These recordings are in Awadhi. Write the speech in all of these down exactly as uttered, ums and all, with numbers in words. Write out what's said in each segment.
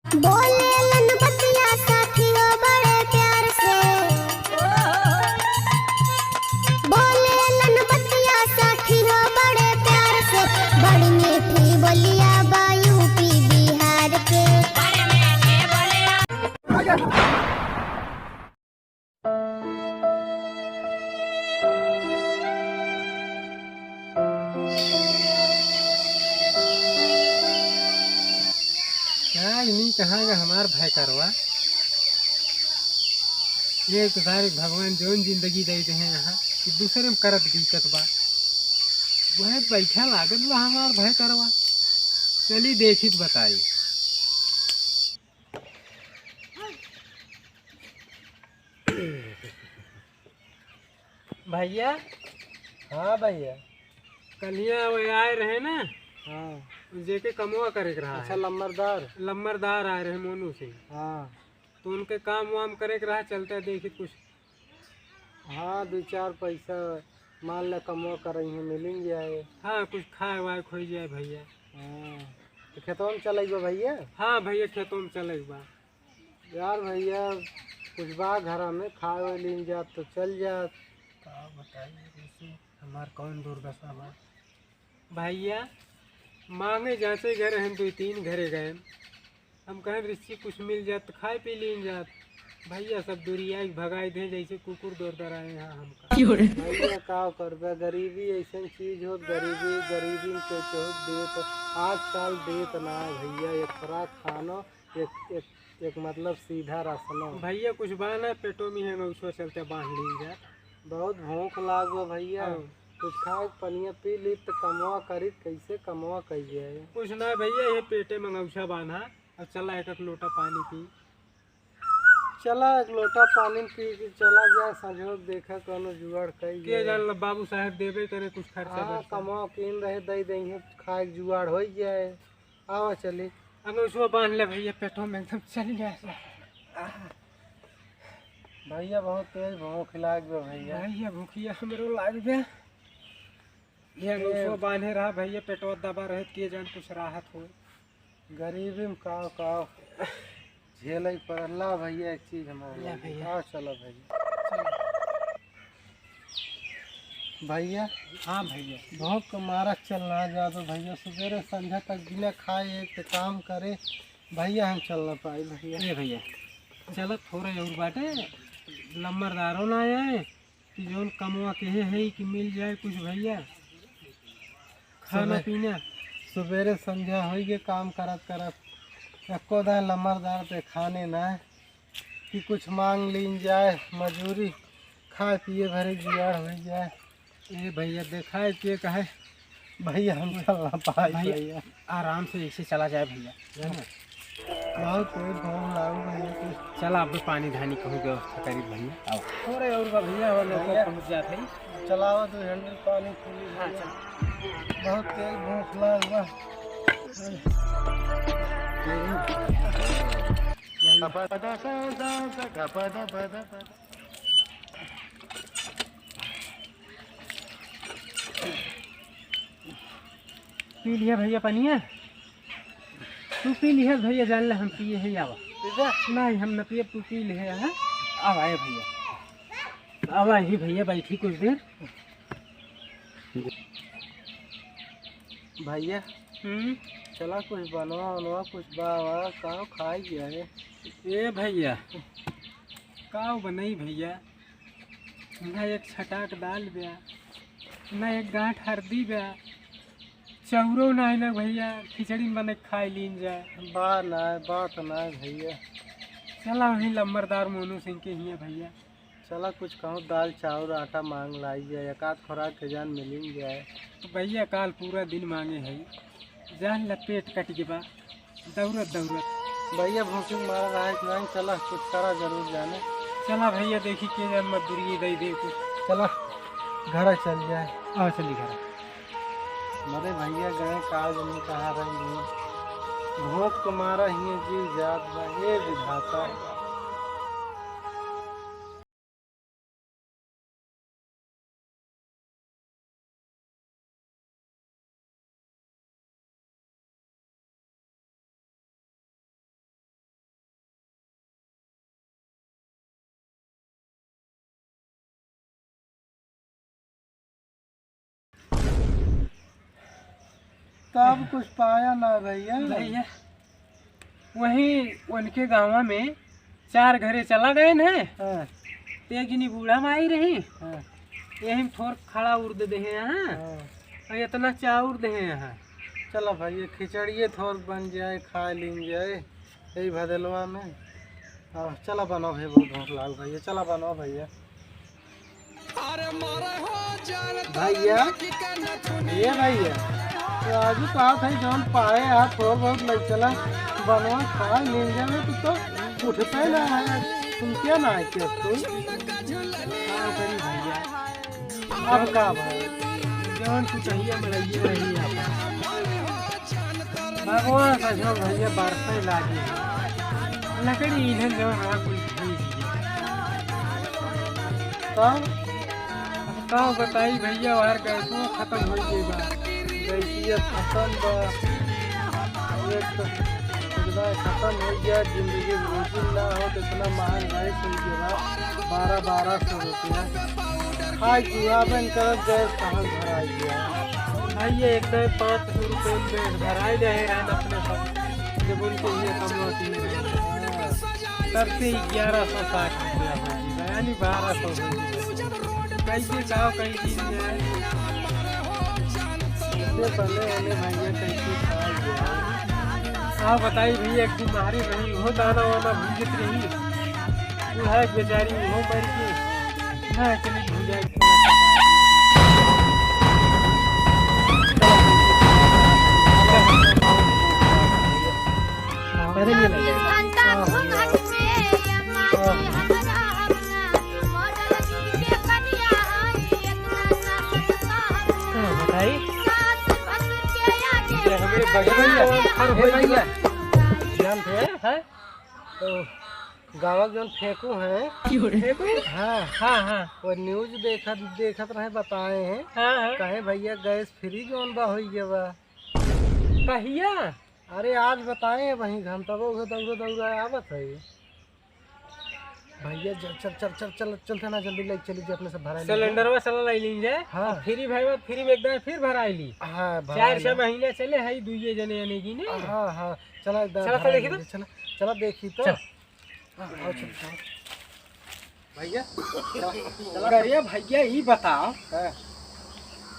बोलेलन बतिया सखी हो बड़े प्यार से, बोलेलन बतिया सखी हो बड़े प्यार से, बड़ी मीठी बोलिया बा यूपी बिहार के। का इन्हीं कहाँ का हमार भैकरवा? एक तो सारे भगवान जौन जिंदगी दे दे हैं यहाँ कि दूसरे में करत बीतत बा। वह बैठा लागत बा हमार भैकरवा। चली देखी तो बताई। भैया। हाँ भैया। कलिया वो आए रहे ना। हाँ। जेके कमवा करे के रहा अच्छा, है। लम्बरदार। लम्बरदार आए रहे मोनू सिंह। हाँ। तो उनके काम वाम करे के रहा, चलते देखी कुछ। हाँ, दो चार पैसा मान ले कमवा करई है, मिलिन जाए। हाँ, कुछ खाए वाए खोई जाए भैया। हाँ। तो खेतवा में चलई बा भैया? हाँ भैया, खेतवा में चलई बा। यार भैया, कुछ बा घरा में खाए वाए लीन जात तो चल जात। का बताई ऋषि, हमार कौन दुर्दशा बा। भैया, मांगे जांचे गए रहन, दो तीन घरे गए, हम कहें ऋषि कुछ मिल जात तो खाए पी लीन जात। भैया सब दुरिया के भगाई दे जैसे कुकुर दौड़ दौड़ आए हैं हमका। क्यों रे? भैया का करबे, गरीबी ऐसन चीज होत, गरीबी, गरीबी में कोई केहू देत, आजकल देत ना है भैया, एक फराक खानो एक, एक, एक मतलब सीधा राशनो। भैया कुछ बा ना, पेटो में है, मैं उसको चलते बांध ली जा। बहुत भूख लाग बा भैया। हाँ। कुछ खाए के पनिया पी ली तो कमवा करी, कैसे कमवा कइए? कुछ ना भैया, ये पेटे मंगौछा बांधा। अब चला एक, एक लोटा पानी पी। चला एक लोटा पानी पी के चला जा, संजोग देखा कौनो जुगाड़ कई के जाए। जान ला बाबू साहब देबे करे कुछ खर्चा हाँ, बर्चा। कमवा कीन रहे दई देंगे, खाए के जुगाड़ हो जाए। आवा चली। अब उसको बांध ले भैया, पेटो में एकदम चल गया है। भैया बहुत तेज भूख लाग गया भैया। भैया भूखिया हमरो लाग गया। ये ए। उसको बांधे रहा भैया, पेटवा दबा रहे, के जान कुछ राहत हो। गरीबी में काव काव झेले के पड़ल। ला भैया एक चीज हमारे ले लिए। भैया। आओ चलो भैया। चलो। भैया। हाँ भैया। भूख के मारा चल ना जा दो भैया, सुबेरे संझा तक बिना खाए एक तो काम करे भैया, हम चल ना पाई भैया। ए भैया, चलो थोड़ा और बाटे, लम्बरदारो ना आए कि जौन कमवा कहे है कि मिल जाए कुछ भैया, खाना सुबह पीना। सुबेरे संझा होई के काम करत करत एको दाएं लम्बरदार पे खाने ना कि कुछ मांग लीन जाए, मजूरी खाए पिए भरे जुगाड़ हो जाए। ए भैया, देखाए के कहे भैया, हम चल ना पाए भैया, भैया। आराम से ऐसे चला जाए भैया, है ना? बहुत तेज घूम लागू भैया, कुछ चला, अब पानी धानी कहूँ व्यवस्था करी भैया। आओ। थोड़े और बा भैया, और लोग भैया। पहुँच जाते हैं। चलावा दो हैंडल पानी पूरी हाँ, भैया। चल। बहुत तेज भूख लागल बा। पी लिया भैया पनिया, तू पी लिया भैया, जान ले हम पिए है आवा। पीबे? नहीं, हम न पिए, तू पी लिया है। आवा ए भैया, आवा ही भैया, बैठी कुछ देर। भैया, हम्म? चला कुछ बनवा उनवा, कुछ बा वा, का खाई गया है? ए भैया, का बनाई भैया? ना एक छटाक दाल बा, ना एक गांठ हरदी बा, चौरो ना है ना भैया, खिचड़ी में बने खाई लीन जा। बा ना, बात ना है भैया। चला वहीं लम्बरदार मोनू सिंह के हियाँ भैया। चला कुछ कहूँ दाल चाउर आटा मांग लाई जाए, एक आध खुराक के जान मिलिन जाए। तो भैया काल पूरा दिन मांगे है, जान ला पेट कट के बा, दौड़त दौड़त। भैया भूखी मारा रहा है कि नहीं, चला कुछ करा जरूर जाने। चला भैया देखी के जान मजदूरी दे दे कुछ। चला घर चल जाए। आओ चली घर। मरे भैया गए का जनी कहाँ रही, भूख के मारा ही जी जात बा, हे विधाता। तब कुछ पाया ना भैया। भैया, वहीं उनके गाँव में चार घरे चला गए न। हाँ। तो एक जनी बूढ़ा माई रही, हाँ। यही में थोर खड़ा उर्द देहे हैं। हाँ। और इतना चाउर देहे हैं। चला भाई, ये खिचड़िए थोर बन जाए, खा लीन जाए यही भदलवा में। हाँ, चला बनाओ भाई, बहुत भूख लागल भैया, चला बनाओ भैया। भैया, ए भैया, तो आज कहत है जौन पाए आ थोर बहुत लइ चला, बनवा खा लीन जाए, तू तो उठते ना है, सुनते ना है कि अब तू। का करी भैया, अब का भाई, जौन तू कहिया मरइये रही आप। भगवान का जो भैया बरसे लागे। लकड़ी इन्हन जो है कोई भूल गया। तब? अब का बताई भैया, हमार गैसो खत्म हो गई बा। गैसिया खत्म बा। एक तो सुविधा खत्म हो गया, जिंदगी में रोटी ना हो तो इतना महंग गैस हो गया बा। बारह बारह सौ रुपया। खाए जुआबन करत गैस कहाँ भराई गया। भैया, एक दाएं पाँच सौ रुपये में भराई रहे रहन अपने सब, जब उनके लिए कमौती में रहे। तब से ग्यारह सौ साठ रुपया हो गया, यानी बारह सौ हो गया। कैसे गाँव कहीं दिन जाए? इससे पहले उन्हें भैया कैसे खाया गया? हाँ, बताई भैया, एक दिन मारी रही, वो दाना वाना भूंजत रही, बूढ़ा एक बेचारी, वो मर गई। हाँ, चलिए भूंजा के। अरे, ये ले। हाँ, बताई। ये हमारे बगल में भैया, और हे भैया। भैया। जानते हैं? हैं? तो गाँव के जौन फेंकू हैं, फेंकू? हाँ। हाँ, हाँ। वो news देखत, देखत रहे, बताए हैं। हाँ, हाँ। कहे भैया गैस free जौन बा होई गया बा। कहिया? अरे आज बताए हैं वहीं घंटा वो उधर दौड़ा दौड़ा आवत है। भैया ज-, चल, चल, चल, चल, चलते ना जल्दी ले चली जी अपने से भराई ली। सिलेंडरवा चला लाई ली जाए। हाँ। अब free भाई बात free में एकदम फिर भराई ली। हाँ, भराई चार छह ली। महीना चले है दुइये जने यानी कि नहीं। हाँ, हाँ। चला एकदम चला, भराई चला देखी ली। तो। चला, चला देखी तो। चल। हाँ, आओ, चल, चल। भैया, चला, चला। अरे भैया, ई बताओ हाँ।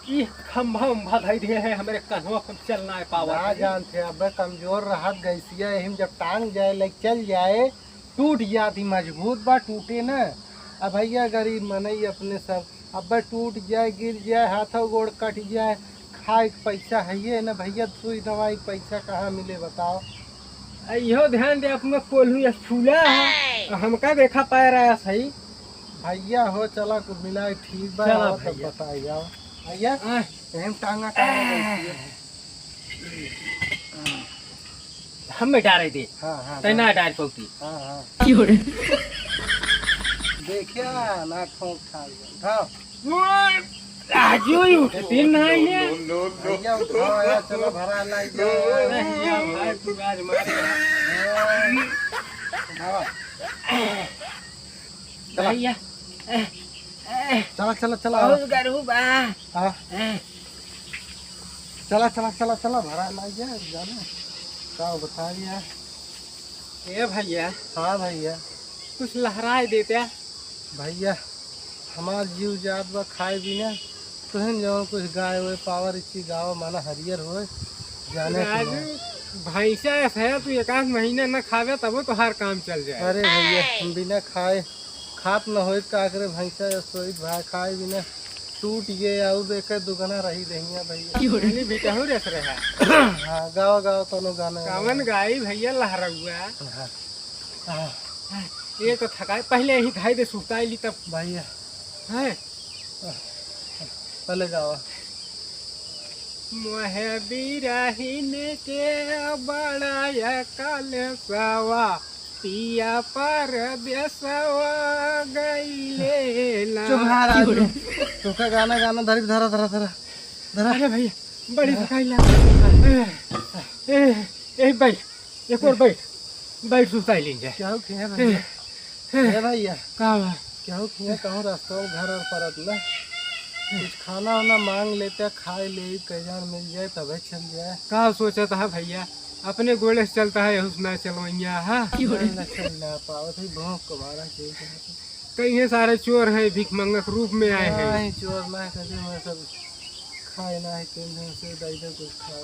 कि खंभा उंभा धई दिए है, हमरे कन्हवा पर चल ना पावत ना है। जानते, अब कमजोर रहत गैसिया, एहिम जब टांग जाए, लाइक चल जाए, टूट जाती, मजबूत बा, टूटे ना। अब भैया गरीब मनई अपने सब, अब टूट जाए, गिर जाए, हाथों गोड़ कट जाए, खाए के पैसा है ये ना भैया, सुई दवाई के पैसा कहाँ मिले बताओ? आ, इहो ध्यान दे, अपना कोल्हू ये फूला है, आ हमका देखा पाए रहा सही। भैया हो, चला कुल मिला के ठीक बा, चला आओ तब भैया। बताई जाओ। भैया, आह। एहम टांगा, टांगा कैसी है? हम में डारे दे। हाँ, हाँ, तै ना डार। डार पौती। हाँ, हाँ। क्यों रे? देखिया, ना ठोक ठाक बा। उठाओ। राजू, ये उठती नहीं है। भैया, उठाओ यार, चलो, भरा लाई जाओ। नहीं यार, भाई, तू आज मार। हाँ। उठाओ। चला। भैया, ए, ए, चला, चला, चला। बहुत गरू बा। हाँ। ए। चला, चला, चला, चला, भरा ला गया, जाना। का बताई यार? ए भैया। हाँ भैया। कुछ लहराए देते। भैया, हमार जीव जात बा खाए बिना। तुहन जवन कुछ गाय होए, पावर इच्ची गावा, माना हरियर होए, जाने राजू, तुम्हार। भैंसा ऐसा है, तू एक आध महीना ना खावे, तबो तोहार काम चल जाए। अरे भैया, हम बिना खाए, खात न होइत का करे, भैंसा ऐसा सोइत भाई, खाए बिना टूट गए, और देखे दुगना रही दहिया भैया। यानी बिटहू रस रहा। हाँ, गावा, गावा, तोनो गाना, गावा। कवन गाई भैया लहरउआ? हाँ, हाँ। ये तो थकाए, पहले यही धाई दे सुताई ली तब। भैया। हैं? पहले गावा। मोहे बिरहिन के बड़ा ये कलसवा, पिया परदेसवा गइले ना। चुप रहा राजू। तोका गाना, गाना धरी, धरा, धरा, धरा, धरा। अरे भैया, बड़ी थकाई लाग। ए, ए, ए, बैठ। एक और बैठ, बैठ सुताई लीन जाए। केहू किहे भैया? ए, ए, ए भैया, का बा? केहू किहे कहूँ रास्ता में घर और परत ना? कुछ खाना वाना मांग लेते, खाए ले, कहीं मिल जाए तबे चल जाए। का सोचत है भैया, अपने गोड़े से चलता है, यहूस ना चलवैया है। ना, ना चल ना पावत है, भूख को मारा चल जाए। कहीं ये सारे चोर हैं, भीख मंगक रूप में आए हैं। नहीं, चोर ना है, कभी मैं सब खाए ना है, तीन दिन से दई दे कुछ खाए।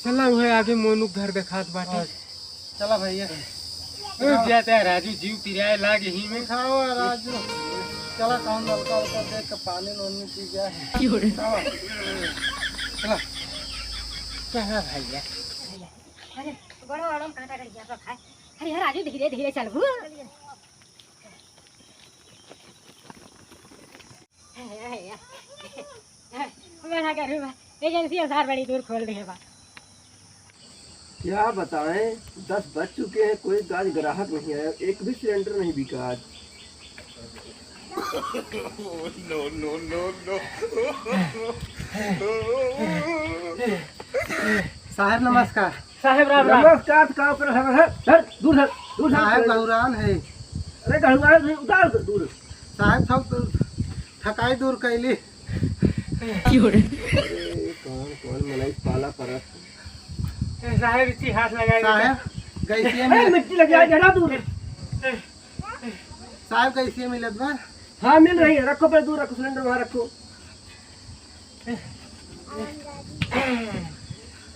चला हुए आगे मोनू घर देखात बाटे। हाँ। चला भैया। रुक जाते हैं राजू, जीव पिराए लाग ही में। खाओ राजू, चला कौन नलका उलका देख के पानी नोनी पी जाए। क्यों रे? चला। चला। चला भैया। अरे, बड़ा आराम काटा कर गया तो खाए। अरे यार, राजू धीरे धीरे चल। बना करूँ बा। एजेंसी हजार बड़ी दूर खोल दिए बा। क्या बताएं, दस बज चुके हैं, कोई आज ग्राहक नहीं आया, एक भी सिलेंडर नहीं बिका आज। No, no, no, no। साहब नमस्कार। साहेब, राम राम। नमस्कार, का पर है? हट, हट, दूर हट, दूर हट। साहेब, बहुरान है। अरे, गहुरान है, उतार दे, दूर। साहेब, सब थकाई दूर कैली। अरे, कौन, कौन मनई पाला परत? ए, साहेब, इसी हाथ लगाए साहेब, गैसिया अरे, मिल- मिट्टी लग जाए, हटा दूर। साहेब, गैसिया मिलत बा? हाँ, मिल रही है, रखो, पहले दूर रखो, सिलेंडर वहाँ रखो।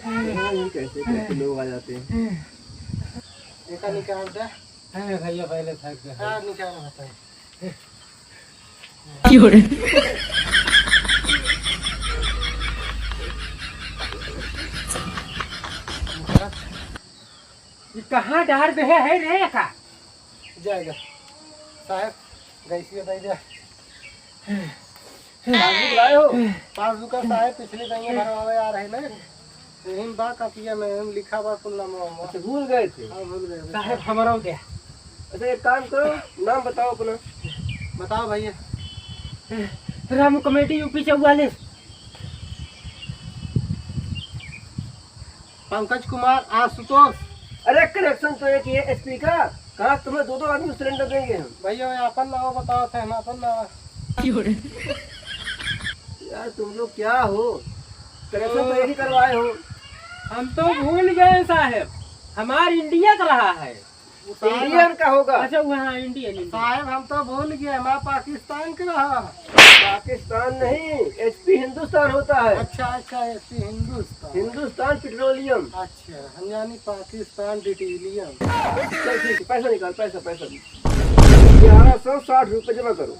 हाँ, ये कैसे, कैसे लोग आ जाते हैं। एका निकाल दे। अरे भैया, पहले फेंक दे। हाँ, निकाल बताइए। क्यों रे? ये कहाँ डाल दे है रे का? जाएगा। साहेब, गैसिया दे दे। पासबुक लाए हो? पासबुक का साहेब पिछले महीने भरवावे आ रहे ना। यही बा कपिया में, हम लिखा बा कुल नाम वाम। अच्छा, भूल गए थे? हाँ, भूल गए थे। साहेब, हमारा हो गया। अच्छा, एक काम करो, नाम बताओ अपना। बताओ भैया। रामू कमेटी, यूपी चौवालीस। पंकज कुमार, आशुतोष। अरे, कनेक्शन तो एक ही है, एचपी का। कहाँ तुम्हें दो दो आदमी सिलेंडर देंगे हम? भैया, अपन नाम बताओ थे, हम अपन नाम। यार, तुम लोग क्या हो? कनेक्शन तो एक ही करवाए हो। हम तो भूल गए साहेब, हमार इंडिया का रहा है। इंडियन का होगा। अच्छा, वो हाँ, इंडियन, इंडियन। साहेब, हम तो भूल गए, हमारा पाकिस्तान का रहा। पाकिस्तान नहीं, एचपी हिंदुस्तान होता है। अच्छा, अच्छा, एचपी हिंदुस्तान। हिंदुस्तान पेट्रोलियम। अच्छा, हम यानी पाकिस्तान डिटीलियम। चल ठीक है, पैसा निकाल, पैसा, पैसा। ग्यारह सौ साठ रुपये जमा करो।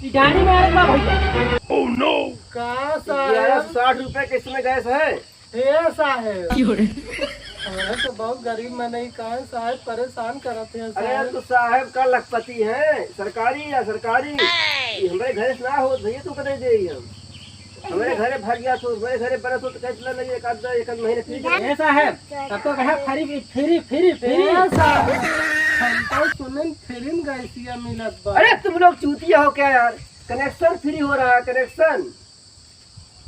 ई डांडी मारत बा भैया। Oh no! का साहेब? ग्यारह सौ साठ रुपये के इसमें गैस है। हे साहेब। क्यों रे? अरे तो बहुत गरीब मनई, काहे साहेब परेशान करत है अरे साहेब? तो साहेब का लखपति है, सरकारी या सरकारी। ये हमरे घर से ना हो भैया, तू कदे दे हम। हमरे घरे भर गया तो, हमरे घरे बरस हो तो कैसे लगे एक आध, एक आध महीने फिर। ए साहेब, तब तो कहा फ्री, फ्री, फ्री, फ्री। ए साहेब, हम तो सुनन फ्री में गैसिया मिलत बा। अरे तुम लोग चूतिया हो क्या यार? कनेक्शन फ्री हो रहा है, कनेक्शन।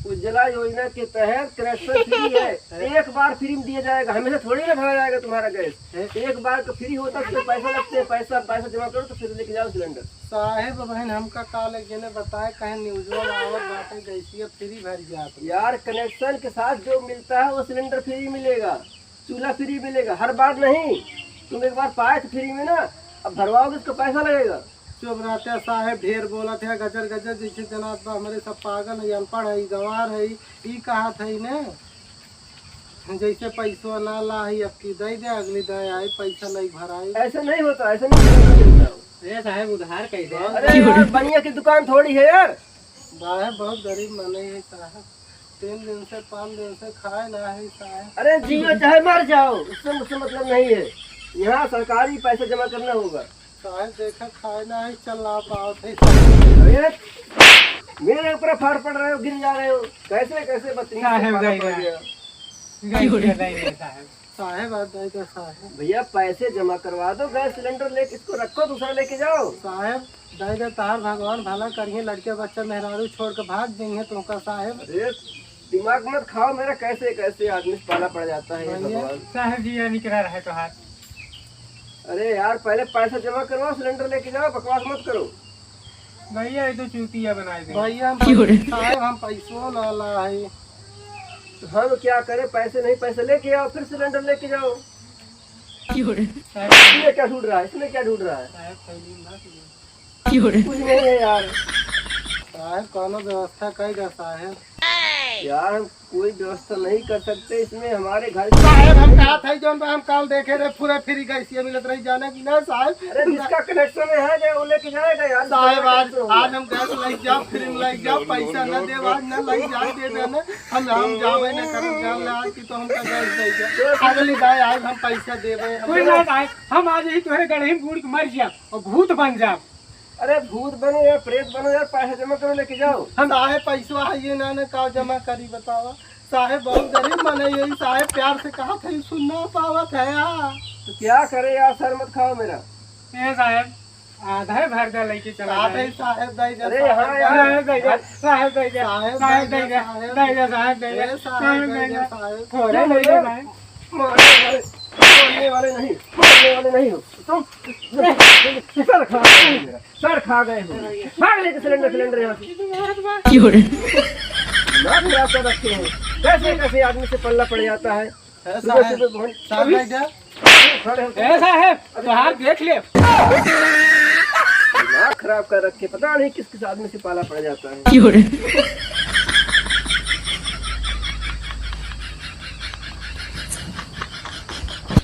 उज्ज्वला योजना के तहत कनेक्शन फ्री है। एक बार फ्री में दिया जाएगा, हमेशा थोड़ी ना भरा जाएगा तुम्हारा गैस। हैं? एक बार का फ्री होता तो पैसा लगते हैं, पैसा, पैसा जमा करो तो फिर लेके जाओ सिलेंडर। साहेब बहन हमका काल एक जने बताए, कहे न्यूजवा में आवत बाटे, गैसिया फ्री भर जात बा। यार, कनेक्शन के साथ जो मिलता है वो सिलेंडर फ्री मिलेगा, चूल्हा फ्री मिलेगा, हर बार नहीं। तुम एक बार पाए तो फ्री में ना, अब भरवाओगे उसका पैसा लगेगा। चुप रहते साहेब, ढेर बोलत है, गजर गजर जैसे जनात बा, हमरे सब पागल है, अनपढ़ है, गंवार है, ई कहत है ने। जैसे पैसवा ना ला है, अब की दे दे, अगली दे आई, पैसा नहीं भराई। ऐसे नहीं होता, ऐसे नहीं होता। ए साहेब, उधार कैसे? अरे यार, बनिया की दुकान थोड़ी है यार। साहेब, बहुत गरीब मनई है साहेब, तीन दिन से, पाँच दिन से खाए ना है साहेब। अरे जियो चाहे मर जाओ, उससे मुझसे मतलब नहीं है। यहाँ सरकारी पैसा जमा करना होगा। साहेब, देखा, खाए ना है, चल ना पावत है। अरे, मेरे ऊपर फाड़ पड़ रहे हो, गिर जा रहे हो, कैसे, कैसे बदतमीज साहेब, पाला गए पड़ ना। गया। गए, गए, गए, साहेब। साहेब, आ दे दे, साहेब। भैया, पैसे जमा करवा दो, गैस सिलेंडर लेके, इसको रखो, दूसरा लेके जाओ। साहेब, दे दे, तार भगवान भला करिए, लड़के बच्चा मेहरारू छोड़ के भाग जाइए तुमका, साहेब। अरे, दिमाग मत खाओ मेरा, कैसे कैसे आदमी से पाला पड़ जाता है, ये भैया। भगवान। साहब जी, ये निकला रहा है तोहार। अरे यार, पहले पैसा जमा करवाओ, सिलेंडर लेके जाओ, बकवास मत करो। भैया, ये तो चूतिया बनाए दे। भैया, हम क्यों रे? साहेब, हम पैसो ना ला है। हम क्या करें, पैसे नहीं, पैसे लेके आओ, फिर सिलेंडर लेके जाओ। क्यों रे? साहेब, इसमें क्या ढूंढ रहा है, इसमें क्या ढूंढ रहा है? साहेब, थैली में ना क्यों? क्यों रे? कुछ नहीं है यार। साहेब, कौनो व्यवस्था कई दे साहेब। यार, हम कोई व्यवस्था नहीं कर सकते इसमें, हमारे घर साहेब, हम कहा था जौन बा, हम काल देखे रहे, पूरे फ्री गैसिया मिलत रही, जाने कि ना साहेब। अरे, जिसका कनेक्शन है, जो वो लेके जाएगा यार, साहेब, जिसका आज, कनेक्शन होगा। आज हम गैस लई जाब, फ्री में लई जाब, पैसा ना देब, आज ना लई जाए देबे ना, हम, हम जाबे ना करब, जान ले आज की तो हमका गैस दे दे। अगली बार आज हम पैसा देबे, हम कोई ना साहेब, हम आज ही तोहरे गड़ही में बूड़ के मर जाब और भूत बन जाब। अरे भूत बनो या प्रेत बनो यार, पैसा जमा करो, लेके जाओ। हम साहेब पैसवा है ये ना, ना का जमा करी बतावा। साहेब बहुत गरीब मन है, यही साहेब प्यार से कहा था, ये सुन ना पावत है यार। तो क्या करे यार, सर मत खाओ मेरा। ए साहेब, आधा ही भर दे, लेके चला साहेब, जाए। साहेब दे दे, अरे साहेब हाँ दे यार। दे। साहेब दे दे, साहेब साहेब दे दे, दे दे, साहेब। दे दे, साहेब दे दे, ए साहेब साहेब दे दे, दे दे। साहेब। थोड़े ले ले भाई। मारने वाले, मारने वाले नहीं, मारने वाले नहीं हो। तुम सर खा गए हो मेरा, सर खा गए हो। भाग लेके सिलेंडर, सिलेंडर यहाँ से। क्यों रे? दिमाग खराब कर रखे हो। कैसे कैसे आदमी से पल्ला पड़ जाता है। ए सुबह साहेब, सुबह बहुत साहेब, अभी बैठ जा। खड़े हो। ए साहेब, तोहार देख ले। दिमाग खराब कर रखे, पता नहीं किस किस आदमी से पाला पड़ जाता है। क्यों रे?